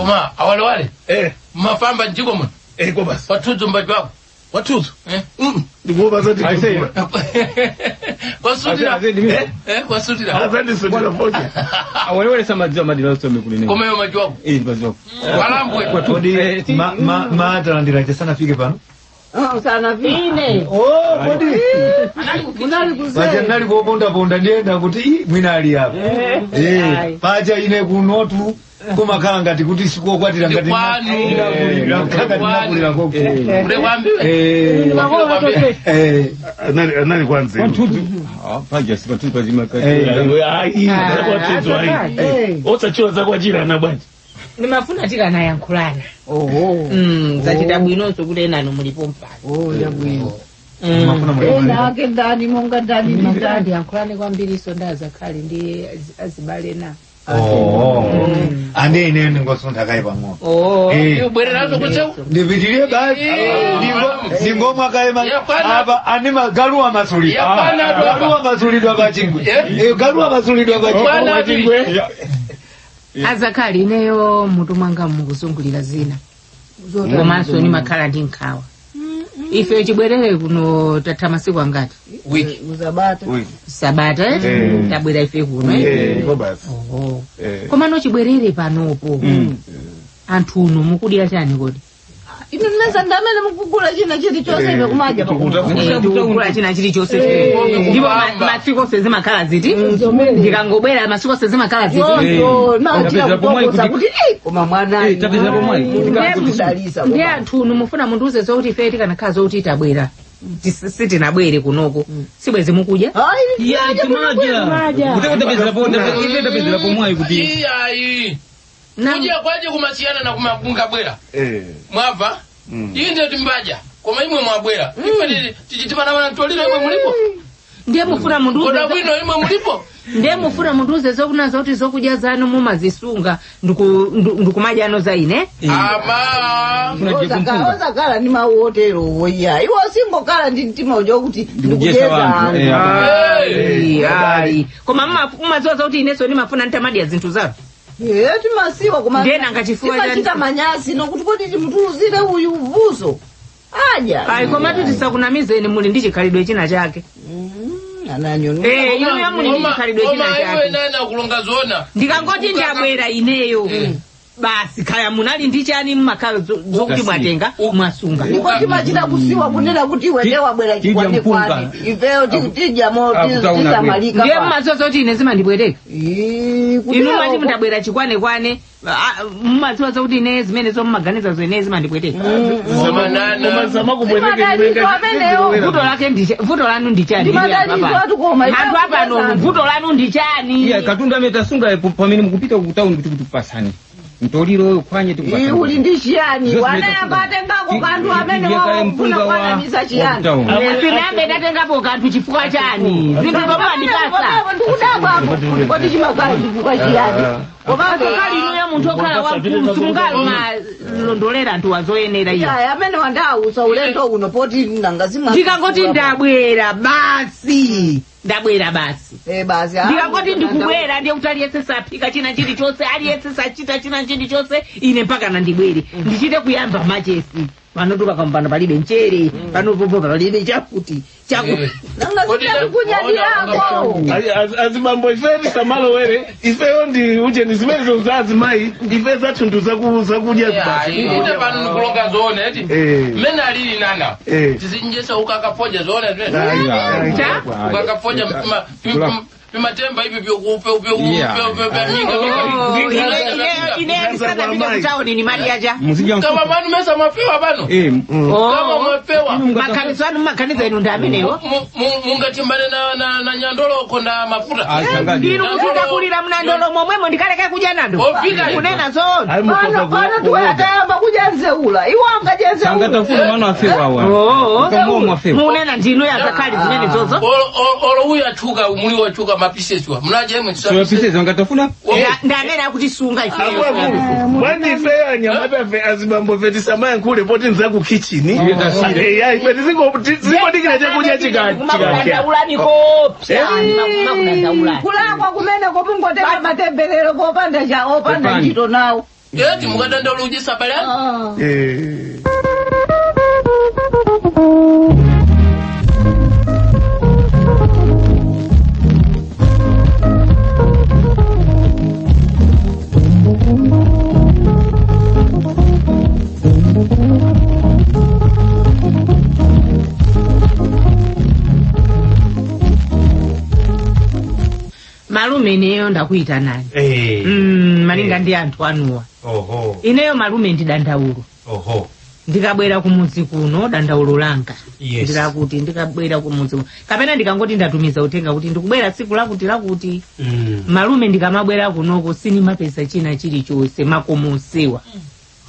Koma awalewale Eh, mafamba njiko muno eh, kobasi. Kwathudzo mbajwako. Wathudzo. Eh. Ndikuopa zati. Aise. Kwasutira. Aze ndimi. Eh, kwasutira. Azandisutira foja. Awalewale samadziwa madira osome kunene. Koma yo majwako. Eh, ndimadziwa. Walambwe. Kodi ma atalandira chasanafike pano? Sana vine. Oh, kodi Munali paja kuzee. ndinali kupondaponda, ndiyenda kuti ii, mwina ali apa. Eh, paja ine kunotu kumakhala ngati kuti sikokwatira, ngati Ndikwanu. ndinakulira, ngati ndinakulira koko. Ule kwambiwe. Eh. Eh. Anali kwanze. Kwathudzo. Ah, paja si pathudzo pazima. Eh. Ayi, zakwathudzo ayi. Eh. Osachiwa zakwachirana bwanji. Nimafuna tikanayankhulana. Oho. Zachita bwinonso kuti enano mulipo mpano. Oh, yabwino. Mafuna Ena mwalimu. ake ndani monga ndani ndi Ndimafuna ndani. ndiyankhulane kwambiriso ndazakhali ndi azibale na. Oh. Ande ine ndingosuntha kayi pang'ono. Oh. Eh. Ubwererazo kutseu. Ndipitirire basi. Ndingomwa kaye Yakwana. apa ane magalu amasulidwa. Yakwana. Galu amasulidwa pachingwe. Eh? Eh, galu amasulidwa pachingwe. Yakwana. Chingwe. Azakhali, ineyo mutu mwanga mukuzungulira zina, komanso nimakhala ndi nkhawa. Ife chibwerere kuno tatha masiku angati? Wiki. Uzabata. Sabata, eh? Eh. Tabwera ife kuno, eh? Eh, kobasi. Oho. Eh. Komano chibwerere panopo anthu uno mukudya chani kodi? Inu mesa ndamene mukugula china chilichonse ife kumadya Tukuta. pakuno. Tikugula china chilichonse, ndipo masiku onse zimakhala ziti ndikangobwera, masiku onse zimakhala ziti. Yonso machita Tapeza pomwe kutokoza kuti- kuti eh, koma mwana. Eh, tapeza pomwe kuti- Mudalisa. Ndi anthu uno mufuna mundiuze zokuti ife tikanakhala zokuti tabwera sitinabwere kunoko sibwezi mukudya? Ayi. Ya, timadya. Kuti tapezera po, ife tapezera pomwe kuti Iyayi. Kudya kwaje kumasiyana na kumabwera. Eh. Mwabva? Inde timbaja. Koma imwe mwabwera. Ife tichitimana ntoliro imwe mulipo. Ndiye mufuna mundiuze Koda bwino imwe mulipo. Ndiye mufuna mundiuze zokuna zoti zokudya zanu mumazisunga ndikumadya za ine? Ama. Kuna je kumfunga. Osakhala ndi mawu oterowo iya. Iwo singokhala ndi mtima uja kuti Ndikujesa ndikujeza vantu. anthu. Eh. Eh. Ayi, koma mumadziwa zokuti ineso ndimafuna ntamadya zinthu zanu? Eh, timasiwa koma Ndiye nanga chifuwa timachita chani? manyasi nokuti kodi timutuluzire uyu uvuzo adya. Ayi, komatu tisakunamizeni, muli ndi chikhalidwe china chake. Ananyoni. Eh, inuyo muli ndi Koma chikhalidwe china koma iwe chake. nana kulonga zona. Ndikangoti ndabwera ineyo basi, kaya munali ndi chani, mmakhala zokuti mwatenga mwasunga. Iko timachita kusiwa kunena kuti iwe nde wabwera Tidya chikwane mpunga. kwani ifeyo tidya mo Akutauna tisamalika. Ndiye mmadziwa zoti ine zimandibwereka? Ii, Inu mati kutero. mundabwera chikwanekwane, mmadziwa zokuti ine zimene zommaganiza zo ine zimandibwereka? Koma nana. Koma samakubwereke. Ndimadalizo amenewo. Vuto lake vuto lanu ndi chani? Ndimadalizo atu koma ife Anthu apano, akujeza. vuto lanu ndi chani? Iya, katundu amene tasunga pamene mukupita ku town kuti kupasani. Mtoliro khwanye Ii, tikupasani. uli ndi chiyani? Zonse Wanayamba atengako kanthu amene Tidya wawafuna mpunga kwanamisa chiyani? town. Sinambe ndatengapo kanthu chifukwa chani? Zinthu zomandipasa. Ndikudabwa apo kodi chimakhala chifukwa chiyani? Komanso kali inuyo munthu okhala wamkulu simungamalondolera anthu wazoyenera iyo. Iya, amene wandausa ulendo uno poti nanga zimwa. Ndikangoti ndabwera basi, ndabwera basi. Eh, basi. Ah, Ndikangoti ndikubwera ndiye kuti aliyense saphika china chilichonse, aliyense sachita china chilichonse, ine mpaka nandibwere ndichite kuyamba machesi panotuka pano palibe mchere panopopo palibe chakuti chaku. Nanga sitikunyadilako. Azibambo ife tisamalowere, ifeyo ndi uje zimenezo za azimayi, ife zathu ndu zakudya basi. Ine pano nikulonga zona eti. Eh. Mene alili nana. Eh. Tizinjesa ukakafoja zona zimene. Cha? Ukakafoja pimatemba ivi vyokupe upe Yeah. upe upe minga Oh, minga. ine ndisanapite kutauni ni mali yacha. Muzidya Kama mfuko. manu mesa mwapewa pano. Eh. Kama mwapewa. Makhanizo anu makhanizo inu ndi amenewo. Mungatimbane na nyandoloko na mafuta. Ah, shangazi. Inu mukutakulira mnandolo momwemo ndikaleke kudya nando? Ofika. Kunena zoona. Ayi, mukhoza Pano pano tuwatayamba kudya nzeula iwo angadya nzeula. Sangatafuna mano afewa awa. Oo. Ukamwa mwafewa. Munena ndinu yazakhali zimene zozo. Olo uyu achuka muli wachuka mapiseswa. Munaje imwe. Siwapisezi wangatafuna. Ndi amene akutisunga ife. Akuluakulu, mwani ifeyo anyamata fe azibambo fe tisamayankhule poti nzaku kitchen. Iye tasire. Eh, ya, ife tizingodikira chakudya chikapya. Kumakudandaulani kopsa. Kumakudandaulani. Kulakwa kumene komungotenga matemberero kopanda cha opanda Kupanda. ntchito nawo. Eti mukadandaula kudyesa abale anu. Eh. Malume, ineyo ndakuyitanani malinga ndi anthu anuwa. Oho. Ineyo malume ndi dandaulo. Oho. Ndikabwera kumudzi kuno, dandaulo langa Yes. ndirakuti ndikabwera kumudzi kuno, kapena ndikangoti ndatumiza uthenga kuti ndikubwera tsiku lakuti lakuti, malume, ndikamabwera kunoko sinimapeza china chilichonse, makomosewa.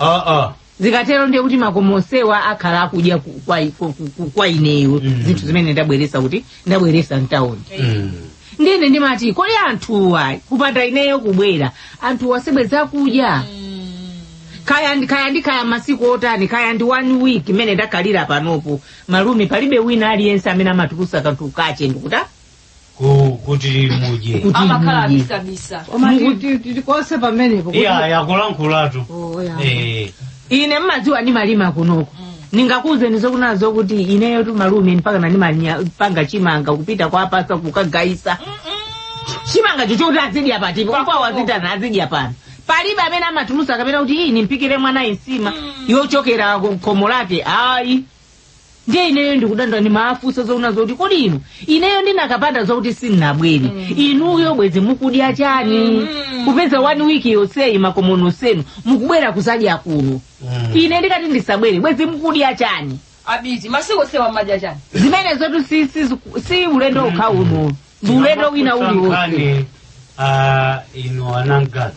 Ah ah. Zikatero ndiye kuti makomosewa akhala akudya kwa ineyo zinthu zimene ndabweresa, kuti ndabweresa mtawuni. Ndine ndimati, kodi anthuwa kupanda ineyo kubwera, anthuwa sebweza kudya kaya ndi kaya masiku otani, kaya ndi one week imene ndakhalira panopo, malume, palibe wina aliyense amene amatulusa kanthu kache ndikuta Kuti mudye. Kuti amakhala mudye. abisabisa. Koma tikonse pamenepo kuti- Iya, yakulankhulatu. Oh, ya. Ine mmadziwa ndimalima kunoko. Ningakuwuzeni zokunazo kuti ineyo tu malume mpaka nanimapanga chimanga kupita kwa pasa kukagayisa chimanga chochoti azidya patipo kwa wazitana azidya pano. Palibe amene amatulusa kapena kuti iyi nimpikire mwana insima yochokera ku khomo lake, ayi. Ndiye ineyo ndikudanda, ndimafunsa zoona zoti kodi inu, ineyo ndinakapanda zokuti sinnabwere, inuyo bwezi mukudya chani? Kupeza one week yonseyi makomono senu mukubwera kusadya kuno, ine ndikati ndisabwere bwezi mukudya chani? Abiti masiku osewa madya chani? Zimene zotu si ulendo ukha uno, ndi ulendo wina uliwonse. Nkhani, ah, inu anamgala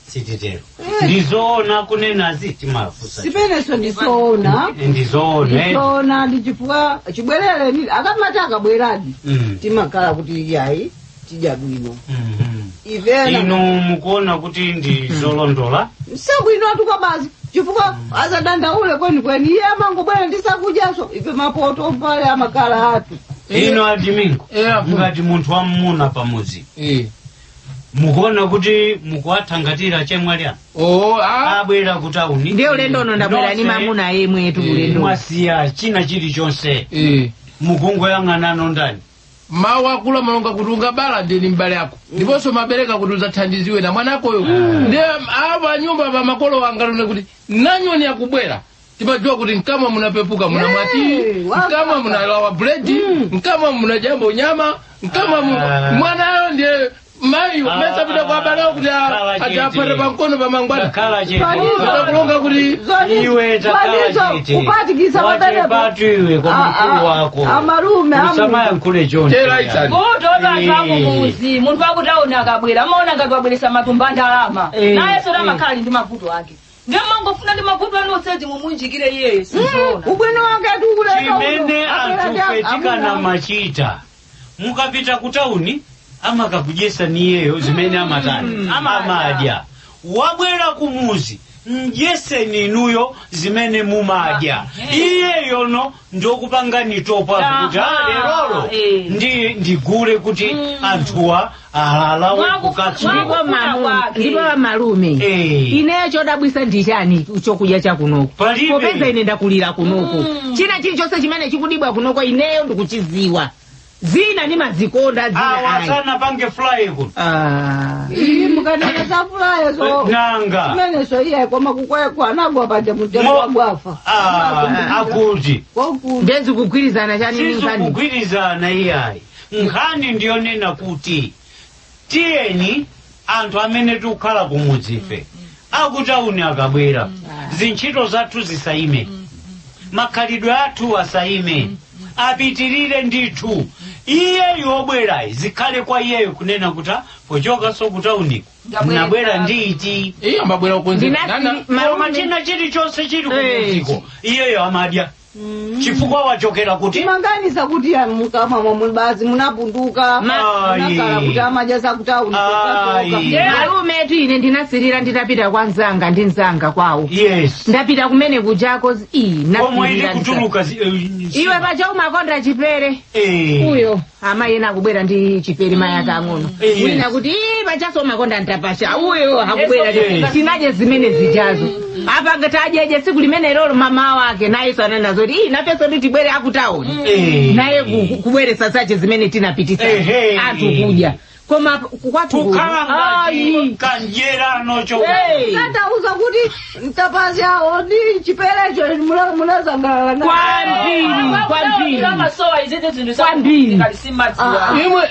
sititero, ndizoona kunenazi timafusa. Zimenezo ndizoona. Ndizoona, eh? Ndizoona, ndi chifukwa chibwerere akamati akabweradi, timakhala kuti yayi, tidya bwino. Ifena Inu mukuona kuti ndizolondola? Sabwino atuka basi, chifukwa azadandaule kwenikweni, iye amangobwera ndisakudyaso, ife mapoto mpale amakhala athu. Inu adimingo, Eh, afu. ngati munthu wam'muna pamudzi, mukuona kuti mukuwathangatira chemwali anu Oh, ah. abwera ku tawuni? Ndiye ulendo uno ndabwera ni Nonse mamuna yemwetu ulendo. Mwasiya china chilichonse, mukungoyang'anano ndani? Mawu akulu amalonga kuti ungabala ndini mbale yako ndiponso mabereka kuti udzathandiziwe na mwanakoyo. Ndiye apa nyumba pa makolo wanga lone kuti nanyoni akubwera, timadziwa kuti mkamwa munapepuka, muna mwati, mkamwa munalawa buledi, mkamwa muna jambo nyama, mkamwa mwanayo ndiye mayi mesapita kwa abalewo kuti Khala ati chete. aphate pamkono pamangwana. Takhala chete. Kulonga kuti Iwe takhala chete. Kupatikisa pamenepo. Wachepatu iwe kwa mkulu wako. Amalume amu Usamayankhule choncho. Tera isani. Munthu oti anthu akumuzi, munthu akutauni akabwera amaona ngati wabweresa matumba ndalama. Naye soti amakhala ali ndi mavuto ake, ndiye mangofuna ndi mavuto anu oseti mumunjikire iyeyo, sizoona. Ubwino wake atikuleka. Chimene anthufe tikanamachita, mukapita ku tawuni amakakudyesa niyeyo zimene amatani amadya, wabwera kumuzi mdyeseni inuyo zimene mumadya iyeyono, ndokupangani topa kuti lerolo ndigule kuti anthuwa alalawe kukatsuka. Ndipo malume, ineyo chodabwisa ndi chani chokudya chakunoko? Palibe. Popeza ine ndakulira kunoko, china chilichonse chimene chikudibwa kunoko ineyo ndikuchiziwa, zina nimazikonda, zina Awa ayi. sanapange fly kuno. Ah. Iyi mukanena zafulayezo. Nanga. Zimenezo iye, koma kukwekwa anagwa paja mutemo wabwafa. Ah, akuti Kwaku Ndezikugwirizana chani nkhani? Sizikugwirizana iyayi. Nkhani ndiyonena kuti tiyeni anthu amene tikukhala kumudzife, akutauni akabwera, zintchito zathu zisayime, makhalidwe athu asayime, apitirire ndithu. Iyeyo obwerayi zikhale kwa iyeyo kunena kuti, "Ah, pochokanso kutauniko Ndabwera nabwera ndi iti." Iye ambabwera kukonzeka. Koma china chilichonse chili kumudziko iyeyo amadya chifukwa wachokera kuti? Timanganiza kuti ya mukama momwe basi munapunduka, munakhala kuti amadya zakutauni. Ayi. Malume tu, ine ndinasirira nditapita kwa nzanga ndi nzanga kwawo. Ndapita kumene kujako iyi Komwe ili nasirira kutuluka iwe paja umakonda chipere uyo Amayi ena akubwera ndi chipere, mayi ake ang'ono. Wina kuti, "Ii, pachaso makonda ntapasha uyo akubwera." Tinaje zimene zijazo apa ngati adyeje tsiku limene lolo mama wake nayenso anena zoti, "Ii, nafenso ndi tibwere akutaoni." Naye kubweresa zache zimene tinapitisa anthu kudya, koma kwathu kuno, Kukhala ngati ayi. kanjerano cho. Hey. Tatauza kuti mtapachawo ndi chiperecho munazangalala. Kwambiri, kwambiri. Amasowa izete zinthu. Kwambiri. Kalisimadziwa. Imwe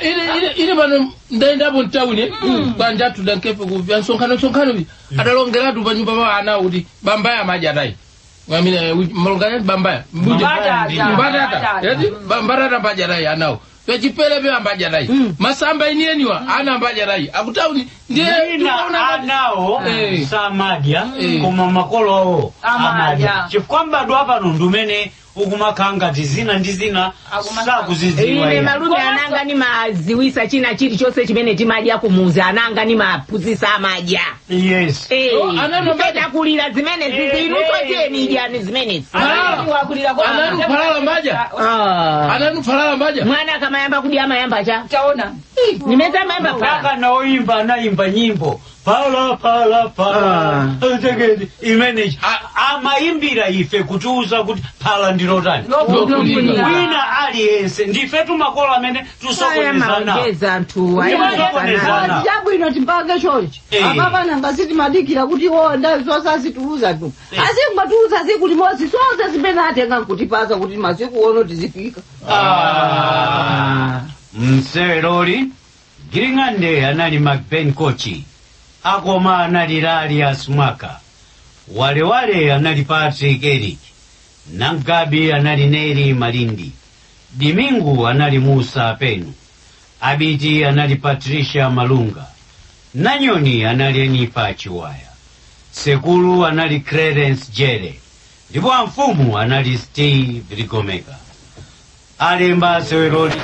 ine pano ndaendapo mtawuni kwanjathu dankefe kupya nsonkhano nsonkhano vi adalongeratu pa nyumba pa ana kuti bambaya amadya atayi mwamine malonganya bambaya mbuje. Mbatata. Mbatata yati mbatata mbadya tayi anawo pechipele pe ambadya tayi masamba inieniwa ana ambadya tayi akutauni ndiye Ina tikaona anawo samadya, koma makolo awo Amadya. amadya, chifukwa mbadwa pano ndumene ukumakhala ngati zina ndi zina sakuzidziwa. Ine Iya. malume ananga nimaziwisa china chilichonse chimene timadya kumuzi, ananga nimaphunzisa amadya. Ananu Ife takulira zimene zizi, inunso tiyeni idyani zimenezi. Ananu phalala mbadya. Ananu phalala mbadya. Mwana akamayamba kudya amayamba cha Taona. Nimeza amayamba phala. Mpaka naoimba anaimba nyimbo pala pala pala teketi imene amayimbira ife kutiuza kuti phala ndilotani. Lokulira. Wina aliyense ndife tumakolo amene tusokonezana. Ayamaongeza anthu. Timasokonezana. Chabwino timpange chonchi. Apapana ngazitimadikira kuti wonda zonse azitiuza tu, azingatiuza tsiku limodzi sonse zimene atenga nkutipasa kuti masiku ono tizifika. Ah. Mseweroli Giring'ande anali Macben Kochi, akoma anali Lalias Mwaka, Walewale anali Patrick Eric, Nangabi anali Neri Malindi, Dimingu anali Musa Penu, Abiti anali Patricia Malunga, Nanyoni anali Enifa Chiwaya, Sekulu anali Clarence Jere, ndipo amfumu anali Steve Ligomeka. Alemba seweroli.